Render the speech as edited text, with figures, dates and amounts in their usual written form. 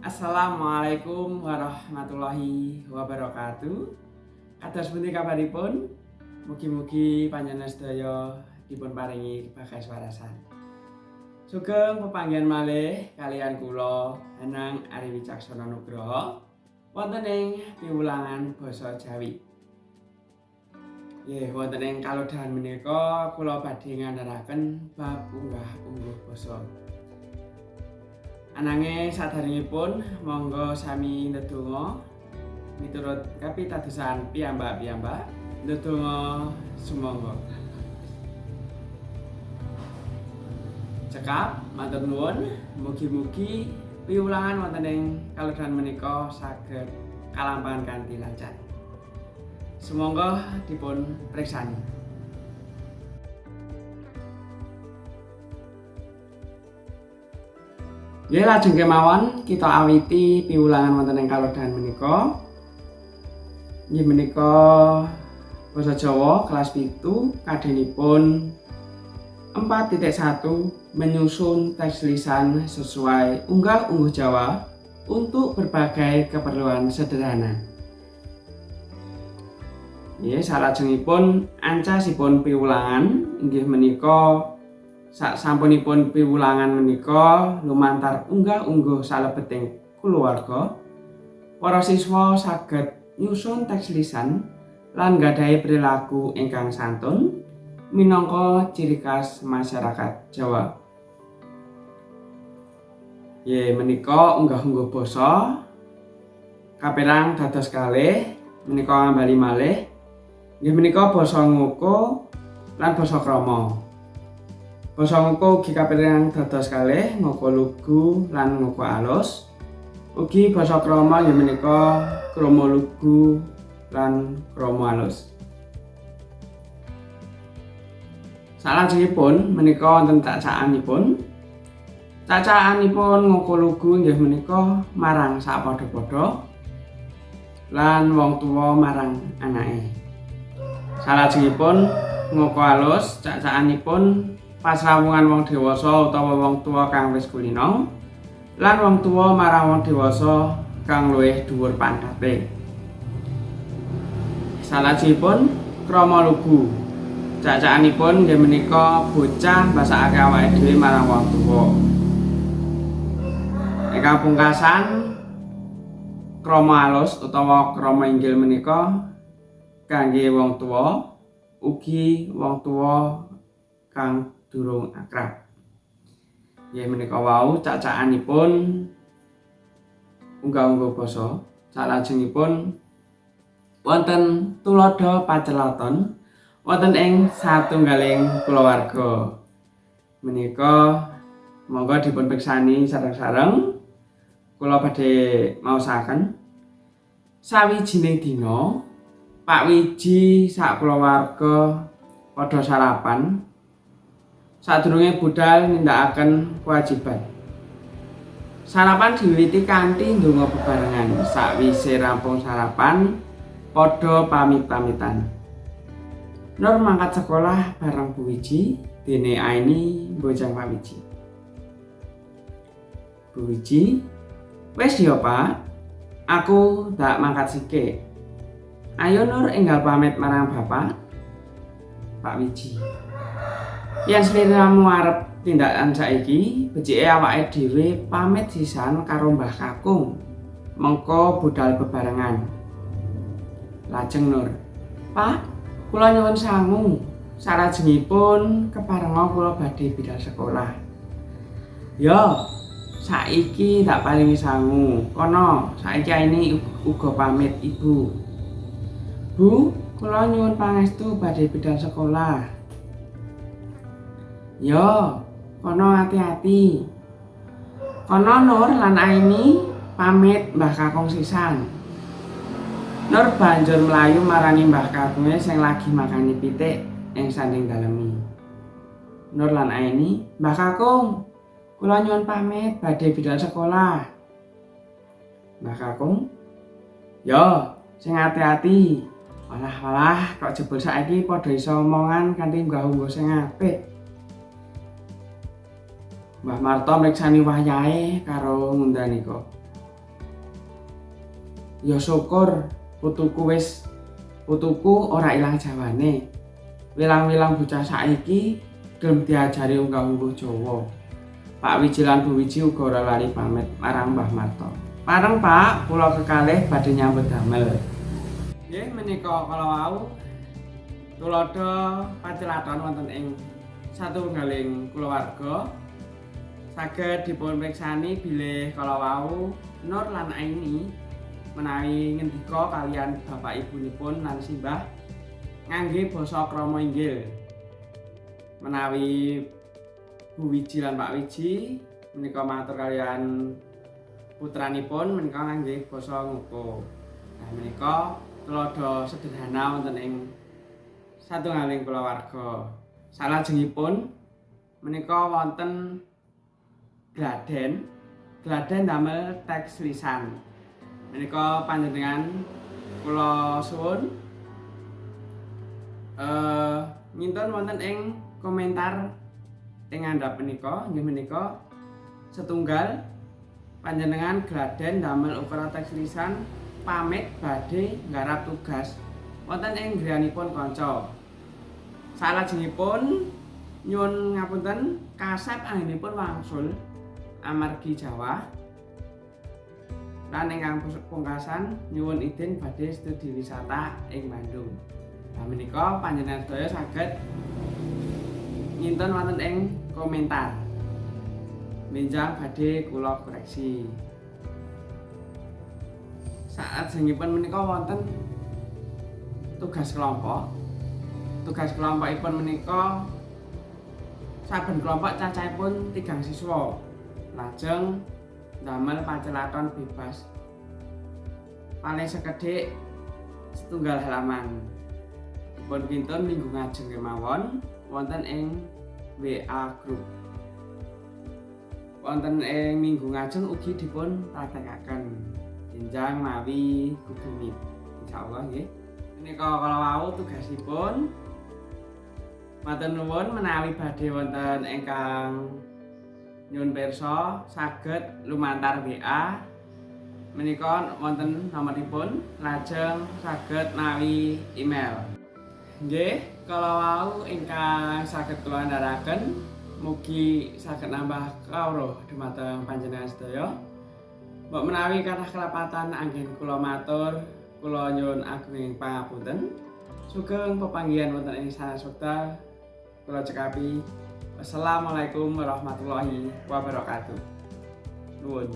Assalamualaikum warahmatullahi wabarakatuh. Kados pundi kabaripun? Mugi-mugi panjenengan sedaya dipun paringi kebagayaswarasan. Sugeng pepanggihan malih kaliyan kula Hanang Ari Wicaksono Nugroho wonten ing piwulangan basa Jawi. Nggih, wonten ing kalodhangan menika kula badhe ngandharaken bab unggah-ungguh basa. Ananging saderengipun monggo sami ndedonga miturut kapitadosan piyambak-piyambak. Ndedonga sumangga. Cekap, matur nuwun. Mugi-mugi piwulangan wonten ing kalodhangan menika saged kalampahan kanthi lancar. Sumangga dipun priksani. Nggih, lajeng kemawon kita awiti piwulangan wonten ing kalodhangan menika. Nggih menika basa Jawa kelas 7 kadenipun 4.1 menyusun teks lisan sesuai unggah-ungguh Jawa untuk berbagai keperluan sederhana. Nggih, salajengipun ancasipun piwulangan inggih menika sasampunipun piwulangan menika lumantar unggah-ungguh salebeting kulawarga, para siswa saged nyusun teks lisan lan nggadahi perilaku ingkang santun minangka ciri khas masyarakat Jawa. Nggih menika unggah-ungguh basa kaperang dados kalih menika ngambali malih. Nggih menika basa ngoko lan basa krama. Basa ngoko ugi kaperang dados kalih ngoko lugu lan ngoko alus. Ugi basa krama nggih menika krama lugu lan krama alus. Salajengipun menika wonten cacakanipun. Cacakanipun ngoko lugu nggih menika marang sapadha-padha lan wong tuwa marang anake. Salajengipun ngoko alus cacakanipun pasrawungan wong dewasa utawa wong tuwa kang wis kulina lan wong tuwa marang wong dewasa kang luwih dhuwur pangkate. Salajengipun krama lugu cacakanipun nggih menika bocah mbasakake awake dhewe marang wong tuwa. Ingkang pungkasan krama alus utawa krama inggil menika kangge wong tuwa ugi wong tuwa kang durung akrab. Nggih menika wau cacakanipun unggah-ungguh basa. Salajengipun wonten tuladha paceloton wonten ing satunggaling kulawarga. Menika monggo dipun pirsani sareng-sareng. Kula badhe maosaken. Sawijining dina Pak Wiji sak kulawarga padha sarapan sadurunge budal nindakaken kewajiban. Sarapan diwiwiti kanthi ndonga bebarengan. Sakwise rampung sarapan padha pamit-pamitan. Nur mangkat sekolah bareng Bu Wiji, dene Aini bonceng Pak Wiji. Bu Wiji, "Wis ya, Pak. Aku ndak mangkat sithik. Ayo Nur enggal pamit marang Bapak." Pak Wiji, "Yen sliramu arep tindakan saiki, becike awake dhewe pamit sisan karo Mbah Kakung. Mengko budal bebarengan." Lajeng Nur, "Pak, kula nyuwun sangu. Salajengipun keparenga kula badhe bidal sekolah." "Ya, saiki tak paringi sangu. Kono, saiki Aini uga pamit Ibu." "Bu, kula nyuwun pangestu badhe bidal sekolah." "Ya, kono hati-hati." Kono Nur lan Aini pamit Mbah Kakung sisan. Nur banjur mlayu marani Mbah Kakunge sing lagi makani pitik ing sanding dalemi. Nur lan Aini, "Mbah Kakung, kula nyuwun pamit badhe bidal sekolah." Mbah Kakung, "Ya, sing ati-ati. Walah-walah kok jebul saiki padha iso omongan kanthi unggah-ungguh sing apik." Mbah Marto mriksani wayahe karo ngundani kok. Ya syukur putuku wis putuku ora ilang jawane. Wilang-wilang bocah saiki gelem diajari unggah-ungguh Jawa. Pak Wiji lan Bu Wiji uga ora lali pamit marang Mbah Marto. Pareng, Pak, kula kekalih badhe nyambut damel. Nggih, menika kala wau tuladha pacelathon wonten ing satunggaling kulawarga. Saged dipun priksani bilih kala wau Nur lan Aini menawi ngendika kaliyan bapak ibunipun lan simbah ngangge basa krama inggil. Menawi Bu Wiji lan Pak Wiji menika matur kaliyan putranipun menika ngangge basa ngoko. Nah, menika tuladha sederhana wonten ing satunggaling kulawarga. Salajengipun menika wonten gladen, gladen damel teks lisan. Menika panjenengan kula suwun ngintun wonten ing komentar ing ngandhap menika, inggih menika setunggal panjenengan gladen damel ukara teks lisan pamit badhe nggarap tugas wonten ing griyanipun kanca. Salajengipun nyuwun ngapunten, kasep anggenipun wangsul amargi jawah. Lan ingkang pungkasan nyuwun idin badhe studi wisata ing Bandung. Nah, menika panjenengan sedaya saged ngintun wonten ing komentar. Benjang badhe kula koreksi. Salajengipun menika wonten tugas kelompok. Tugas kelompokipun menika saben kelompok cacahipun tigang siswa. Lajeng damel pacelathon bebas paling sekedhik setunggal halaman. Dipun kintun minggu ngajeng kemawon wonten ing WA group. Wonten ing minggu ngajeng ugi dipun praktekaken benjang mawi Google Meet. Insyaallah nggih. Menika kala wau tugasipun. Matur nuwun, menawi badhe wonten ingkang nyuwun pirsa saged lumantar WA menika wonten nomoripun, lajeng saged mawi email. Nggih, kala wau ingkang saged kula andharaken, mugi saged nambah kawruh dumateng panjenengan sedaya. Mbok menawi kathah kelepatan anggen kula matur, kula nyuwun agunging pangapunten. Sugeng pepanggihan wonten ing sanes wekdal. Kula cekapi. Wassalamualaikum warahmatullahi wabarakatuh. Nuwun.